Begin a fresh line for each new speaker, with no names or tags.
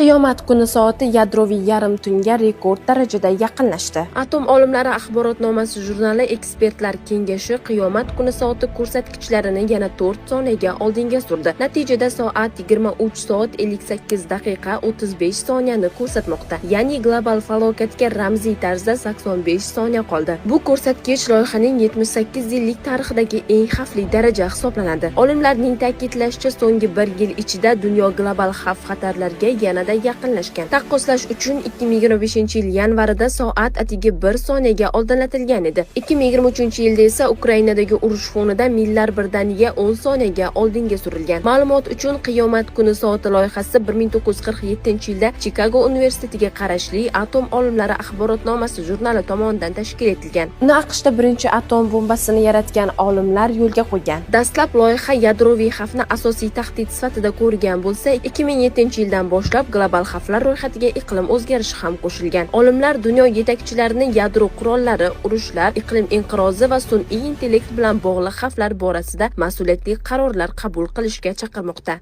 Qiyomat kuni soati yadroviy yarim tunga rekord darajada yaqinlashdi. Atom olimlari axborotnomasi jurnali ekspertlar kengashi qiyomat kuni soati ko'rsatkichlarini yana 4 soniyaga oldinga surdi. Natijada soat 23 soat 58 daqiqa 35 soniyani ko'rsatmoqda. Ya'ni global falokatga ramziy tarzda 85 soniya qoldi. Bu ko'rsatkich loyihaning 78 yillik tarixidagi eng xavfli daraja hisoblanadi. Olimlarning ta'kidlashicha, so'nggi bir yil ichida dunyo global xavf-xatarlarga yanada yaqinlashgan. Taqqoslash uchun, 2025-yil yanvarida soat atigi 1 soniyaga oldinlatilgan edi. 2023-yilda esa Ukrainadagi urush fonida millar birdaniga 10 soniyaga oldinga surilgan. Ma'lumot uchun, Qiyomat kuni soati loyihasi 1947-yilda Chikago universitetiga qarashli Atom olimlari axborotnomasi jurnali tomonidan tashkil etilgan. Uni AQShda birinchi atom bombasini yaratgan olimlar yo'lga qo'ygan. Dastlab loyiha yadroviy xavfni asosiy tahdid sifatida ko'rgan bo'lsa, 2007-yildan boshlab global xavflar ro'yxatiga iqlim o'zgarishi ham qo'shilgan. Olimlar dunyo yetakchilarini yadro qurollari, urushlar, iqlim inqirozi va sun'iy intellekt bilan bog'liq xavflar borasida mas'uliyatli qarorlar qabul qilishga chaqirmoqda.